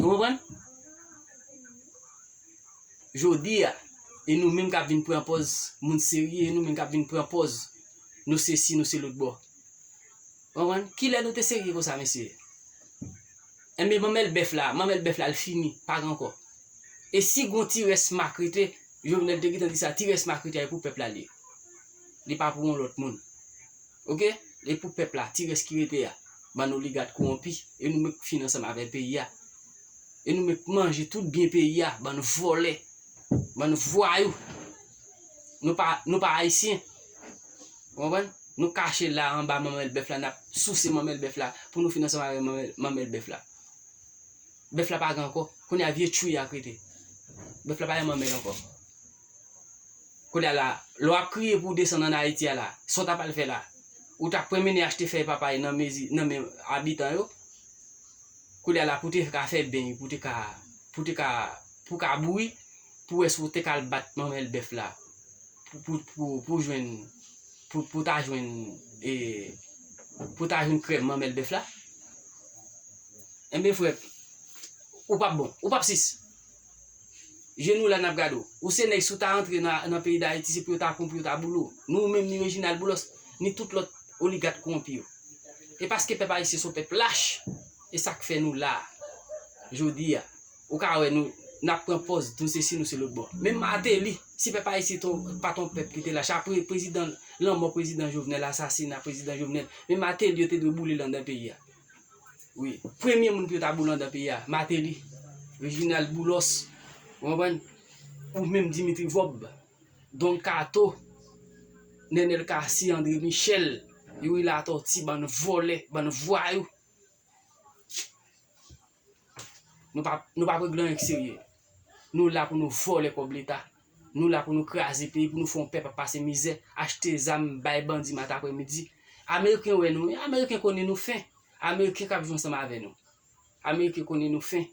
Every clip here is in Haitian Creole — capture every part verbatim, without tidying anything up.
Ou konprann? Jodi a, e nou menm k ap vin pran pòz moun serye, e nou menm k ap vin pran pòz nou se si, nou se lòt bò. Ou konprann? Kilè nou te serye konsa, mesye? Enben, manmèl bèf la, manmèl bèf la, l fini, pa gen ankò. E si gon ti rès mak rete, Jovenel te gentan di sa, ti rès mak rete a, e pou pèp la li ye. Li pa pou yon lòt moun. Oke? E pou pèp la, ti rès ki rete a, bann oligak kowonpi, e nou menm k fin ansanm avè peyi a. E nou menm k manje tout byen peyi a, bann vòlè, bann vwayou. Nou pa, nou pa ayisyen. Ou konprann? Nou kache la anba manmèl bèf la, n ap souse manmèl bèf la pou nou fin ansanm avè manmèl, manmèl bèf la. Bèf la pa gen ankò. Kounye a vye tchwi a k rete. Bèf la pa gen manmèl ankò. Kounye a la, lè w ap kriye pou w desann ann Ayiti a la, sa w t ap al fè la? Ou t ap pran mennen achte fèy papay nan mezi, nan men abitan yo? Kounye a la, pou w te ka fè beny, pou w te ka, pou w te ka, pou w ka bouri, pou w wè si w te ka al bat manmèl bèf la, pou, pou, pou, pou w jwenn, pou, pou w ta jwenn, e, pou w ta jwenn krèm manmèl bèf la. Enben, frè, ou p ap bon, ou p ap sis. Jenou la n ap gade w. Ou se nèg, si w ta antre nan, nan peyi Dayiti, se pou yo ta pran, pou yo ta boule w. Ni ou menm, ni Reginald Boulos, ni tout lòt oligak kowonpi yo. E paske pèp ayisyen se yon pèp lach, e sa k fè nou la a. Jodi a, ou ka wè nou, n ap pran pòz, nou se si, nou se lòt bò. Menm Martelly, si pèp ayisyen t on, pa t on pèp ki te lach, apre prezidan, lanmò prezidan Jovenel, asasina prezidan Jovenel, menm Martelly yo te dwe boule l anndan peyi a. Wi. Premye moun pou yo ta boule anndan peyi a, Martelly, Reginald Boulos, ou konprann? Ou menm Dimitri Vorbe, Don Kato, Nenel Cassy, André Michel, Youri Latortue, bann vòlè, bann vwayou. Nou pa, nou pa regle anyen ki serye. Nou la pou nou vòlè kòb Leta. Nou la pou nou kraze peyi, pou nou fè yon pèp ap pase mizè, achte zam, bay bandi maten aprèmidi. Ameriken wè nou, Ameriken konnen nou fen. Ameriken k ap jwe ansanm avè nou. Ameriken konnen nou fen.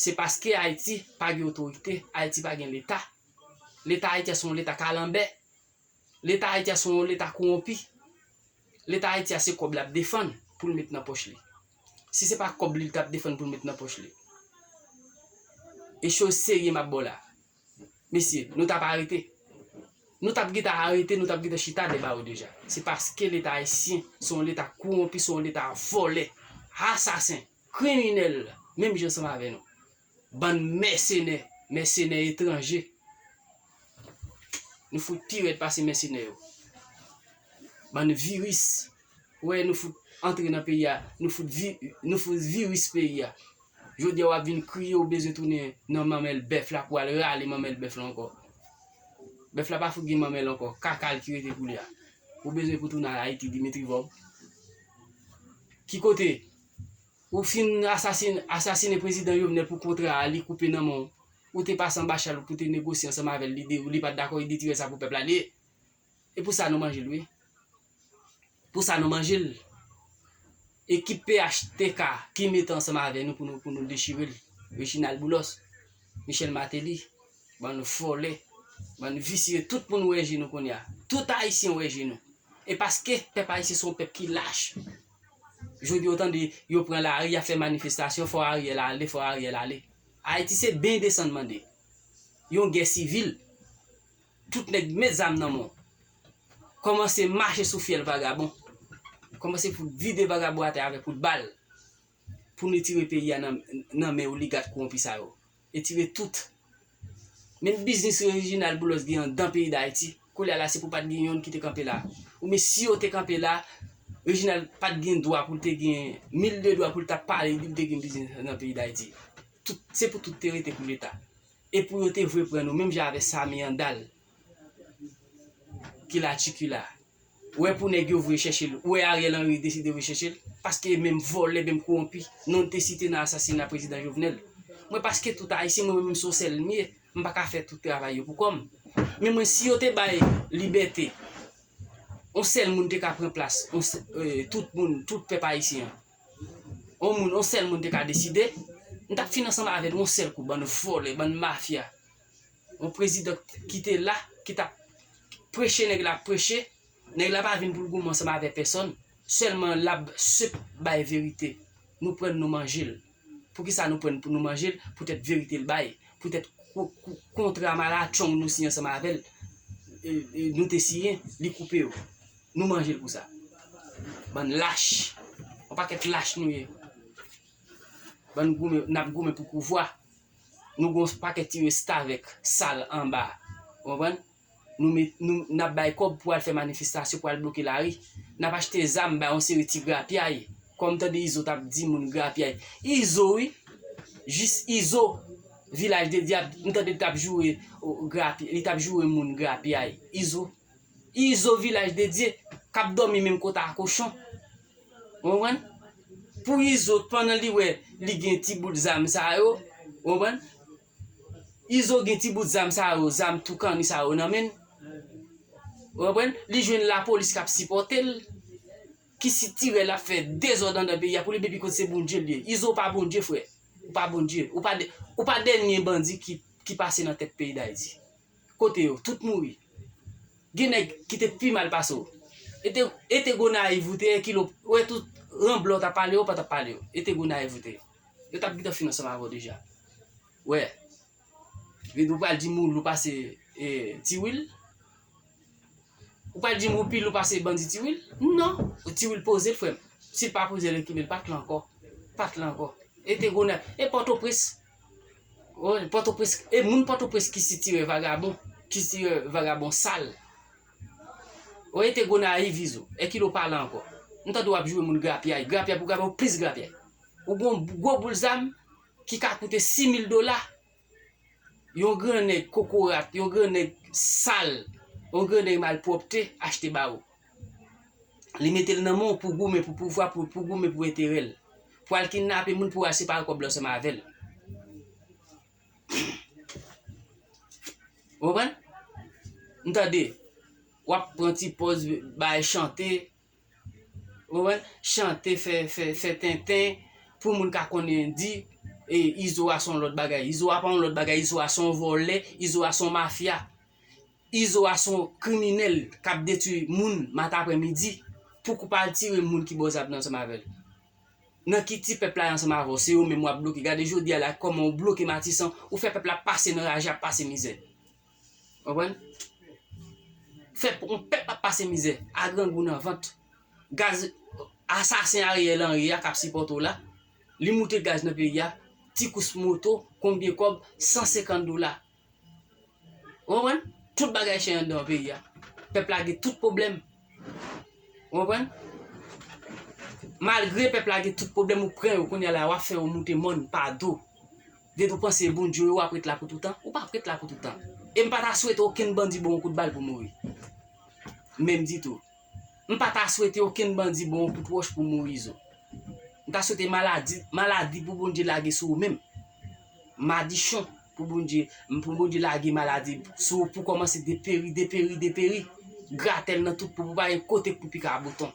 Se paske Ayiti pa gen otorite, Ayiti pa gen Leta. Leta Ayiti a se yon Leta kalanbè. Leta Ayiti a se yon Leta kowonpi. Leta Ayiti a se kòb l ap defann pou l met nan pòch li. Si se pa kòb li l t ap defann pou l met nan pòch li. E choz serye m ap ba w la. Mesye, nou t ap arete. Nou t ap gentan arete, nou t ap gentan chita dèba yo deja. Se paske Leta ayisyen se yon Leta kowonpi, se yon Leta vòlè, asasen, kriminèl, menm jan ansanm avè nou. Bann mèsenè, mèsenè etranje. Nou fout pi rèd pase mèsenè yo. Bann viris. Ou wè, nou fout antre nan peyi a, nou fout vi-, nou fout viris peyi a. Jodi a w ap vin kriye ou bezwen tounen nan manmèl bèf la pou al rale manmèl bèf la ankò. Bèf la pa fout gen manmèl ankò, kaka l ki rete pou li a. Ou bezwen pou tounen al Ayiti, Dimitri Vorbe? Ki kote? Ou fin asasin-, asasinen prezidan Jovenel pou kontra a, li koupe nan men w. Ou te pase anba chal pou te negosye ansanm avè l, li de-, li pa t dakò, li di tirè sa pou pèp la li ye. E pou sa nou manje l, wi. Pou sa nou manje l. Ekip P H T K ki mete ansanm avè nou pou nou, pou nou dechire l. Reginald Boulos, Michel Martelly, bann vòlè, bann visye, tout moun wè je nou kounye a. Tout Ayisyen wè je nou. E paske pèp ayisyen se yon pèp ki lach. Jodi a w tande yo pran lari, y ap fè manifestasyon, fò Ariel ale, fò Ariel ale. Ayiti se ben desann mande. Yon gè sivil. Tout nèg met zam nan men w. Kòmanse mache sou fyèl vagabon. Kòmanse fout vide vagabon atè avèk kout bal. Pou nou tire peyi a nan, nan men oligak kowonpi sa yo. E tire tout. Menm biznis Reginald Boulos gen anndan peyi Dayiti, koulye a la se pou pa t gen yonn ki te kanpe la. Oubyen si yo te kanpe la, Reginald pa t gen dwa pou l te gen mil de dwa pou l t ap pale, li te gen biznis nan peyi Dayiti. Tout, se pou tout te rete pou Leta. E pou yo te vre pran nou, menm jan avè Samy Handal, ki la Tiki la. Ou wè pou nèg yo vre chèche l. Ou wè Ariel Henry deside vre chèche l. Paske menm vòlè, menm kowonpi, non l te site nan asasina prezidan Jovenel. Mwen paske tout Ayisyen, mwen menm se yon sèl m ye. M pa ka fè tout travay yo pou kò m. Men mwen, si yo te bay libète, yon sèl moun te ka pran plas, yon sè-, eh, tout moun, tout pèp ayisyen an. Yon moun, yon sèl moun te ka deside, m t ap fin ansanm avè l yon sèl kou, bann vòlè, bann mafya. Yon prezidan ki te la, ki t ap preche, nèg la ap preche, nèg la pa vin pou l goumen ansanm avè pèsonn, sèlman l ap sep bay verite. Nou pran l, nou manje l. Poukisa nou pran l pou nou manje l? Poutèt verite l bay. Poutèt ko- ko- kontra malatchong nou siyen ansanm avè l. E, e, nou te siyen, li koupe yo. Nou manje l pou sa. Bann lach. Yon pakèt lach nou ye. Bann goumen, n ap goumen pou pouvwa. Nou gon pakèt ti restavèk sal anba. Ou konprann? Nou met, nou, n ap bay kòb pou al fè manifestasyon, pou al bloke lari. N ap achte zam bay yon seri ti grapyay. Kòm tande Izo t ap di moun grapyay. Izo, wi. Jis Izo. Vilaj de Dye, m tande li t ap joure, o, grapy-, li t ap joure moun grapyay. Izo. Izo, Vilaj de Dye, k ap dòmi menm kot a kochon. Ou konprann? Pou Izo, pandan li wè, li gen ti bout zam sa yo, ou konprann? Izo gen ti bout zam sa yo, zam toukanni sa yo nan men l. Ou konprann? Li jwenn lapolis k ap sipòte l, ki sitirè l ap fè dezòd anndan peyi a pou li, depi kote se Bondye l ye. Izo pa Bondye, frè. Ou pa Bondye. Ou pa dè-, ou pa dènye bandi ki, ki pase nan tèt peyi Dayiti. Kote yo? Tout mouri. Gen nèg ki te pi mal pase w. E te, e te Gonayiv ou te ye, Kilo, wè tout ranblè w t ap pale yo, pa t ap pale yo. E te Gonayiv ou te ye. Yo t ap gentan fin ansanm avè w deja. Wè. Vin ou pral di m ou lou pase, e, Tiwil? Ou pral di m ou pi lou pase bandi Tiwil? Non. Tiwil poze l, frè m. Si l pa poze l, enben l pa t la ankò. Pa t la ankò. E te Gonayiv. E Pòtoprens. Wi, Pòtoprens. E moun Pòtoprens ki sitirè vagabon. Ki sitirè vagabon sal. Wi, e te Gonayiv, Izo. E Kilo pa la ankò. M tande w ap joure moun grapyay. Grapyay pou grapyay, ou plis grapyay. Ou gon gwo boul zam ki ka koute sis mil dola. Yon gran nèg kokorat, yon gran nèg sal, yon gran nèg malpwòpte achte ba ou. Li mete l nan men w pou goumen pou pouvwa, pou, pou goumen pou enterè l. Pou al kidnape moun, pou al separe kòb la ansanm avè l. Ou konprann? M tande, w ap pran ti pòz, bay chante, ou konprann? Chante, fè, fè, fè tenten, pou moun ka konnen di, e, Izo a se yon lòt bagay. Izo a pa yon lòt bagay, Izo a se yon vòlè, Izo a se yon mafya. Izo a se yon kriminèl k ap detwi moun maten aprè midi pou kou pa al tire moun ki bò zam nan ansanm avè l. Nan ki ti pèp la ye ansanm avè w, se yo menm w ap bloke. Gade jodi a la kòman w bloke Matisan, ou fè pèp la pase nan raje, ap pase mizè. Konprann? Fè p-, yon pèp ap pase mizè, a grangou nan vant. Gaz, asasen Ariel Henry a k ap sipòte w la, li moute gaz nan peyi a, ti kous moto, konbyen kòb? San senkant dola. Ou konprann? Tout bagay chè anndan peyi a. Pèp la gen tout pwoblèm. Ou konprann? Malgre pèp la gen tout pwoblèm, ou pran yo kounye a la, w ap fè yo moute mòn pa do. Depi w panse Bondye yo ap ret la pou toutan, ou p ap ret la pou toutan. E m pa ta swete okenn bandi ba w yon kout bal pou mouri. Menm ditou. M pa ta swete okenn bandi ba w yon kout wòch pou mouri, Izo. M ta swete maladi, maladi pou Bondye lage sou ou menm. Madichon pou Bondye, pou Bondye lage maladi sou ou pou kòmanse deperi, deperi, deperi. Gratèl nan tout po, pou pa gen kote pou pika bouton.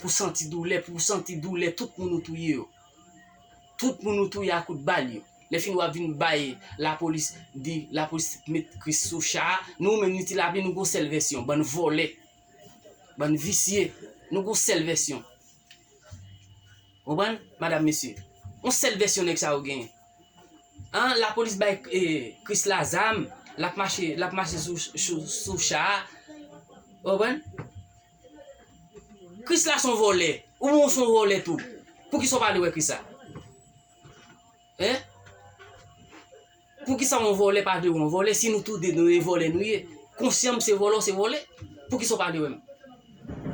Pou santi doulè, pou santi doulè tout moun ou touye yo. Tout moun ou touye a kout bal yo. Lè fini w ap vin bay lapolis, di lapolis met Kris sou cha a. Nou menm nou ti lapli, nou gon sèl vèsyon, bann vòlè, bann visye. Nou gon sèl vèsyon. Konprann, madanm, mesye? Yon sèl vèsyon nèg sa yo genyen. An, lapolis bay, e, Kris la zam, l ap mache, l ap mache sou, sou, sou cha a. Konprann? Kris la se yon vòlè. Ou menm ou se yon vòlè tou. Poukisa w pa vle wè Kris la? Hein? Poukisa yon vòlè pa vle wè yon vòlè si nou toude nou e vòlè nou ye? Konsyan m se vòlè, w se vòlè. Poukisa w pa vle wè m?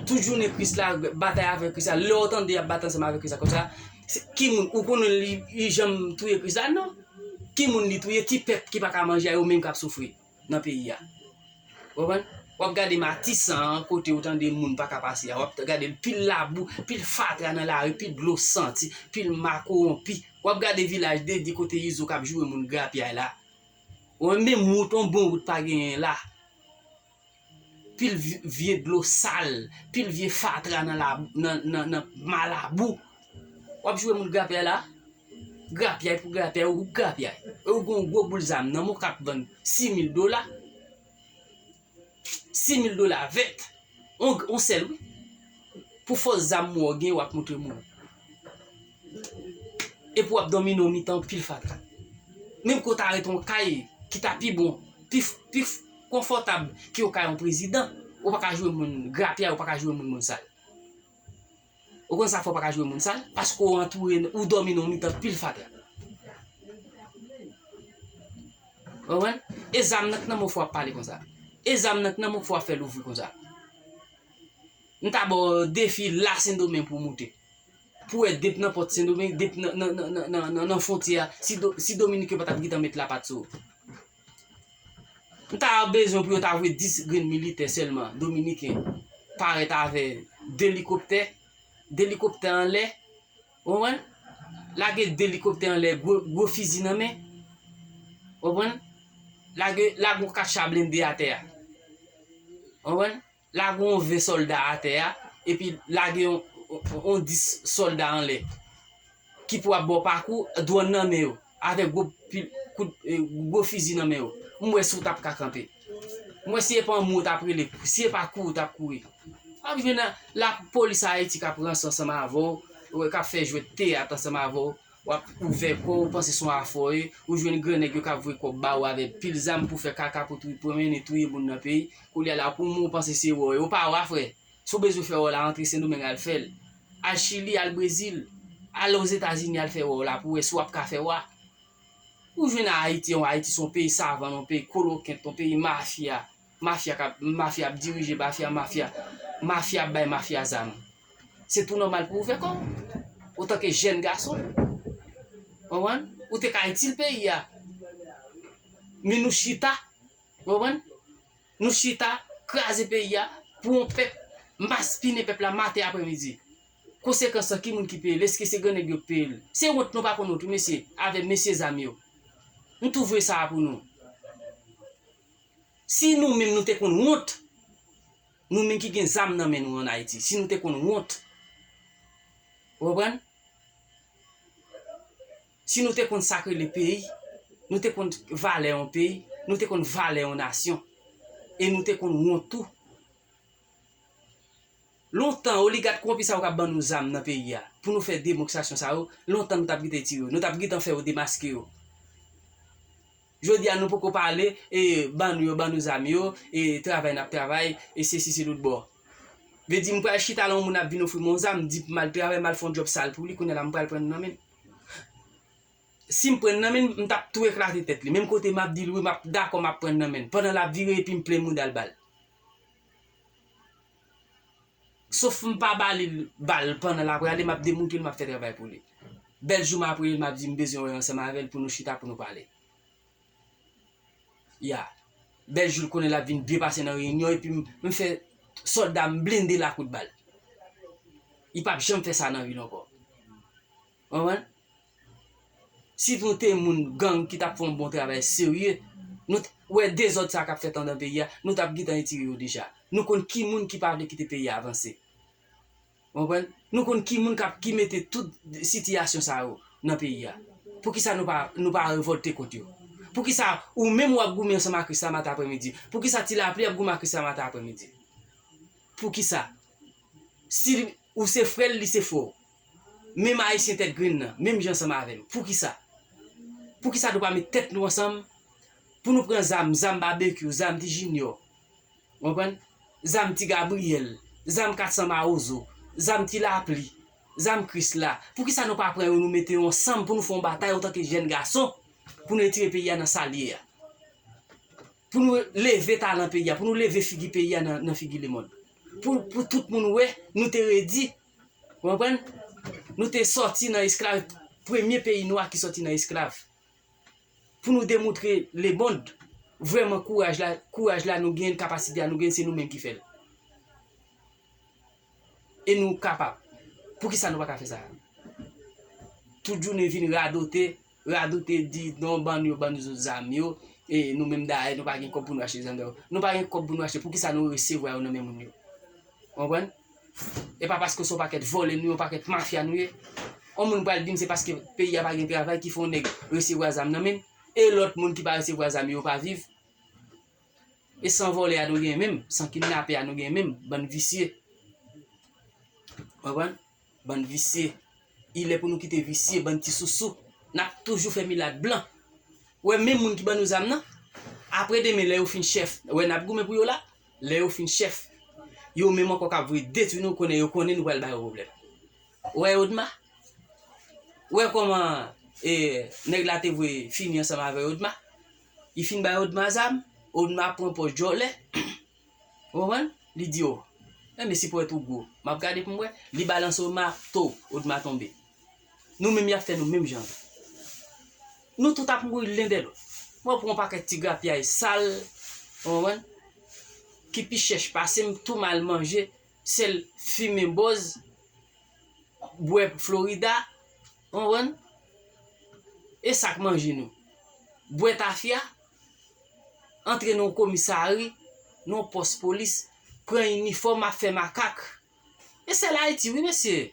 Tout jounen Kris la, batay avèk Kris la, lè w tande y ap batay ansanm avèk Kris la konsa, se, ki moun, ou konnen li, li janm touye Kris la? Non. Ki moun li touye? Ti pèp ki pa ka manje a, yo menm k ap soufri nan peyi a. Ou konprann? W ap gade Matisan an, kote ou tande moun pa ka pase a, w ap gade l pil labou, pil fatra nan lari, pil dlo santi, pil ma kowonpi. W ap gade Vilaj de Dye kote Izo k ap joure moun grapyay la. Ou menm wout, yon bon wout pa genyen la. Pil vy-, vye dlo sal, pil vye fatra nan la, nan, nan, nan ma labou. W ap joure moun grapyay la? Grapyay pou grapyay, ou grapyay. E ou gen yon gwo boul zam nan men w k ap vann sis mil dola. Sis mil dola vèt. On, on sèl, wi. Pou fòs zam ou gen, w ap montre moun. Epi w ap dòmi nan yon mitan pil fatra. Menm ke w ta rete yon kay ki ta pi bon, pi, pi konfòtab ke yon kay yon prezidan, ou pa ka joure moun grapyay, ou pa ka joure moun, moun sal. Ou konn sa fè w pa ka joure moun sal? Paske w antoure, ou dòmi nan yon mitan pil fatra. Ou konprann? E zam nan k nan men w fò w ap pale konsa. E zam nan k nan men w fò w ap fè louvri konsa. M ta ba w defi la Sendomeng pou w moute. Pou w wè depi nan pòt Sendomeng, depi nan, nan, nan, nan, nan, nan, nan fwontyè a, si, Do, si Dominiken pa t ap gentan met lapat sou ou. M ta bezwen pou yo ta voye dis grenn militè sèlman, dominiken, parèt avè de elikoptè, de elikoptè anlè, ou konprann? Lage de elikoptè anlè, gwo, gwo fizi nan men, ou konprann? Lage, lage yon kat cha blende atè a, ou konprann? Lage yon ven sòlda atè a, epi lage yon, yon, yon dis sòlda anlè, ki pou ap ba w pakou, dwòn nan men yo, avèk gwo pil, kout, e, gwo fizi nan men yo. M wè si w t ap ka kanpe. M wè si e pa anmwe w t ap rele, si e pa kouri w t ap kouri. W ap jwenn lapolis Ayiti k ap ranse ansanm avè w, k ap fè jwèt teyat ansanm avè w. W ap ouvè kò w, ou panse se yon afè w ye, ou jwenn grannèg yo k ap voye kòb ba ou avèk pil zam pou fè kaka, pou touye, pou mennen touye moun nan peyi. Koulye a la, pou mwen, ou panse se wè w ye. Ou pa wa, frè. Si w bezwen fè wè w la, antre Sendomeng al fè l. Al Chili, al Brezil, al Ozetazini, al fè wè w la pou w wè si w ap ka fè wa. Ou jwenn Ayiti, yon Ayiti se yon peyi savann, yon peyi kolokent, yon peyi mafya. Mafya k ap, mafya ap dirije, mafya, mafya, mafya ap bay mafya zam. Se tou nòmal pou ou fè kò w. Otanke jèn gason, w konprann? Ou te ka itil peyi a. Men nou chita, w konprann? Nou chita, kraze peyi a, pou yon pèp, maspinen pèp la maten aprèmidi. Konsekans lan, ki moun ki peye l? Èske se grannèg yo k peye l? Se wont nou pa konn wont, wi, mesye, avè mesye zam yo. M tou voye sa a pou nou. Si nou menm nou te konn wont, nou menm ki gen zam nan men nou ann Ayiti, si nou te konn wont, ou konprann? Si nou te konn sa k rele peyi, nou te konn valè yon peyi, nou te konn valè yon nasyon, e nou te konn wont tou. Lontan, oligak kowonpi sa yo k ap ban nou zam nan peyi a, pou nou fè demonstrasyon sa yo, lontan nou t ap gentan tire yo, nou t ap gentan fè yo demaske yo. Jodi a, nou poko pale, e, ban nou yo, ban nou zam yo, e, travay n ap travay, e, sesi, se lout bò. Vle di, m pral chita la, yon moun ap vin ofri m yon zam, m di m al travay, m al fè yon djòb sal pou li, kounye a la, m pral pran l nan men l. Si m pran l nan men l, m t ap tou eklate tèt li. Menm kote m ap di l wi, m ap dakò, m ap pran l nan men l. Pandan l ap vire, epi m plen mouda l ba l. Sof m pa ba li bal pandan l ap rale, m ap demoute l, m ap fè travay pou li. Bèl jou m ap rele l, m ap di m bezwen wè ansanm avè l pou nou chita, pou nou pale. Ya. Bèl jou l konnen l ap vin byen pase nan reyinyon, epi m, m fè sòlda m blende l a kout bal. Li p ap janm fè sa nan vi l ankò. Konprann? Si nou te moun gang ki t ap fè yon bon travay serye, nou t, wè dezòd sa k ap fèt anndan peyi a, nou t ap gentan retire yo deja. Nou konn ki moun ki pa vle kite peyi a avanse. Ou konprann? Nou konn ki moun k ap, ki mete tout sitiyasyon sa yo nan peyi a. Poukisa nou pa, nou pa revòlte kont yo? Poukisa ou menm w ap goumen ansanm ak Krisla maten aprèmidi? Poukisa Ti Lapli ap goumen ak Krisla maten aprèmidi? Poukisa? Si ou se frè l, li se frè w. Menm Ayisyen tèt grenn nan, menm jan ansanm avè m. Poukisa? Poukisa nou pa met tèt nou ansanm pou nou pran zam, zam Babekyou, zam Ti Jinyò? Ou konprann? Zam Ti Gabriyèl, zam kat san Mawozo, zam Ti Lapli, zam Krisla. Poukisa nou pa pran yo, nou mete yo ansanm pou nou fè yon batay antanke jèn gason, pou nou retire peyi a nan sa l ye a? Pou nou leve talan peyi a, pou nou leve figi peyi a nan, nan figi lemonn. Pou, pou tout moun wè, nou te redi. Ou konprann? Nou te sòti nan esklav, premye peyi nwa ki sòti nan esklav. Pou nou demontre lemonn, vrèman kouraj la, kouraj la nou gen, kapasite a nou gen, se nou menm ki fè l. E nou kapab. Poukisa nou pa ka fè sa? Tout jounen vin radote, radote, di non, ban yo, ban nou zam yo, e nou menm dayè, nou pa gen kòb pou nou achte zam yo. Nou pa gen kòb pou nou achte, poukisa nou resevwa yo nan men moun yo? Ou konprann? E pa paske se yon pakèt vòlè nou ye, yon pakèt mafya nou ye. Yon moun pral di m se paske peyi a pa gen travay ki fè yon nèg resevwa zam nan men l, e lòt moun ki pa resevwa zam yo, yo pa viv. E san vòlè a nou gen menm, san kidnapè a nou gen menm, bann visye. Ou konprann? Bann visye. Il lè pou nou kite visye, bann ti sousou. N ap toujou fè milat blan. Ou wè menm moun ki ban nou zam nan, apre demen lè yo fin chèf, ou wè n ap goumen pou yo la, lè yo fin chèf, yo menm ankò k ap voye detwi nou, konnen yo konnen nou pral ba yo pwoblèm. Ou wè Odma? Ou wè kòman e, nèg la te voye fini ansanm avè Odma? Li fin bay Odma zam, Odma pran pòz djòlè. Ou konprann? Li di, o, men si pwèt ou gwo, m ap gade pou m wè. Li balanse Odma, to, Odma tonbe. Nou menm y ap fè nou menm jan an. Nou tout ap mouri len dè lòt. Mwen pran yon pakèt ti grapyay sal, ou konprann? Ki pi chèch pase m, tou mal manje, sèl fimen bòz, bwè Florida, ou konprann? E sa k manje nou. Bwè tafya, antre nan yon komisari, nan yon pòs polis, pran inifòm, ap fè makak. E sèl Ayiti, wi, mesye.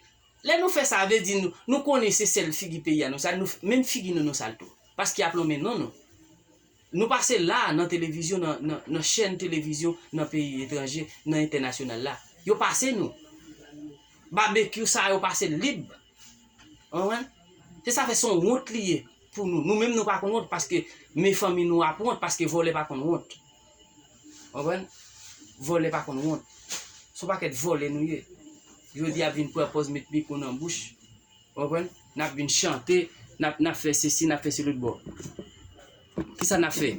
Lè nou fè sa, vle di nou, nou konnen se sèl figi peyi a nou sal, nou, menm figi nou, nou sal tou. Paske y ap lonmen non nou. Nou pase la nan televizyon, nan, nan, nan chèn televizyon, nan peyi etranje, nan entènasyonal la. Yo pase nou. Babekyou sa yo pase l lib. Ou konprann? Se sa fè se yon wont li ye pou nou. Nou menm nou pa konn wont paske men fanmi nou ap wont paske vòlè pa konn wont. Ou konprann? Vòlè pa konn wont. Se yon pakèt vòlè nou ye. Jodi a ap vin pran pòz met mikwo nan bouch. Ou konprann? N ap vin chante, n ap, n ap fè sesi, n ap fè se lòt bò. Kisa n ap fè?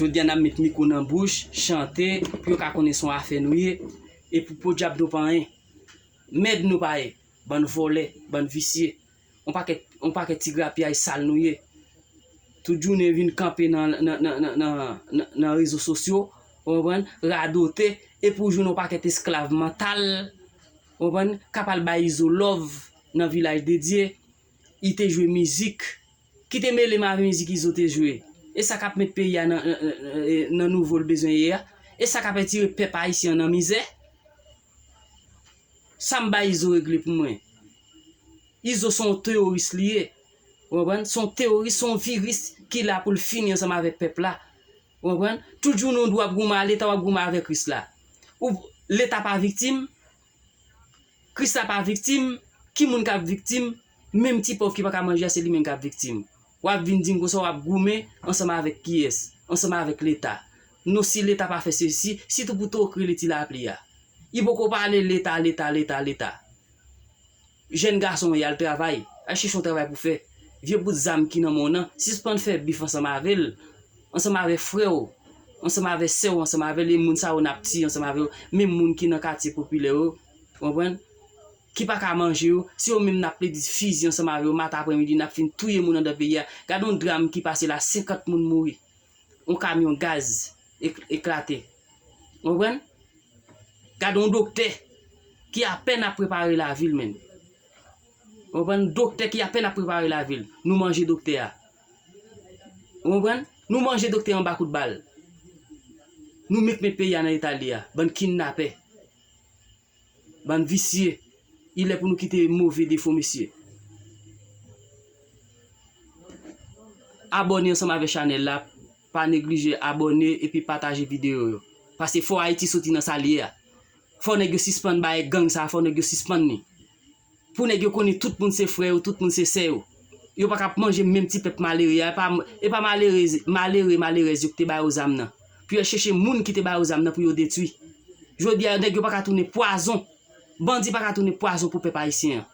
Jodi a n ap met mikwo nan bouch, chante, pou yo ka konnen se yon afè nou ye, e pou podyab nou pa anyen. Mèd nou pa ye, bann vòlè, bann visye. Yon pakèt, yon pakèt ti grapyay sal nou ye. Tout jounen vin kanpe nan, nan, nan, nan, nan, nan, nan rezo sosyo, ou konprann, radote, epi w jwenn yon pakèt esklav mantal, ou konprann, k ap al bay Izo love nan Vilaj de Dye, li te jwe mizik, ki te mele m avè mizik Izo te jwe. E sa k ap met peyi a nan, nan, nan, nan, nan nouvo l bezwen ye a. E sa k ap retire pèp ayisyen an nan mizè. Sa m bay Izo regle pou mwen. Izo se yon teworis li ye. Ou konprann? Se yon teworis, se yon viris ki la pou l fini ansanm avèk pèp la. Ou konprann? Tout jounen w di w ap goumen a Leta, w ap goumen avèk Kris la. Ou, Leta pa viktim, Kris la pa viktim, ki moun k ap viktim? Menm ti pòv ki pa ka manje a, se li menm k ap viktim. W ap vin di m konsa w ap goumen ansanm avèk kiyès? Ansanm avèk Leta. Non, si Leta pa fè sesi, sitou pou tokri li ti lapli a. Li poko pale Leta, Leta, Leta, Leta. Jèn gason w ye, al travay. Al chèche yon travay pou fè. Vye bout zam ki nan men w nan, sispann fè bif ansanm avè l, ansanm avè frè w, ansanm avè sè w, ansanm avè l, e moun sa yo n ap tiye ansanm avè yo. Menm moun ki nan katye popilè yo, ou konprann? Ki pa ka manje yo, se yo menm n ap plede fizi ansanm avè yo maten aprèmidi, n ap fin touye moun anndan peyi a. Gade yon dram ki pase la, senkant moun mouri. Yon kamyon gaz ek-, eklate. Ou konprann? Gade yon doktè ki apèn ap prepare lavi l menm. Ou konprann? Doktè ki apèn ap prepare lavi l. Nou manje doktè a. Ou konprann? Nou manje doktè a anba kout bal. Nou menm k met peyi a nan eta l ye a. Bann kidnapè. Bann visye. Il lè pou nou kite move defo, mesye. Abòne ansanm avèk chanèl la. Pa neglije abòne epi pataje videyo yo. Paske fò Ayiti soti nan sa l ye a. Fò nèg yo sispann bay gang sa, fò nèg yo sispann li. Pou nèg yo konnen tout moun se frè yo, tout moun se sè yo. Yo pa ka ap manje menm ti pèp malere a, e pa, e pa malere, malere, malerèz yo ki te ba yo zam nan. Pou yo chèche moun ki te ba yo zam nan pou yo detwi. Jodi a, nèg yo pa ka tounen pwazon. Bandi pa ka tounen pwazon pou pèp ayisyen an.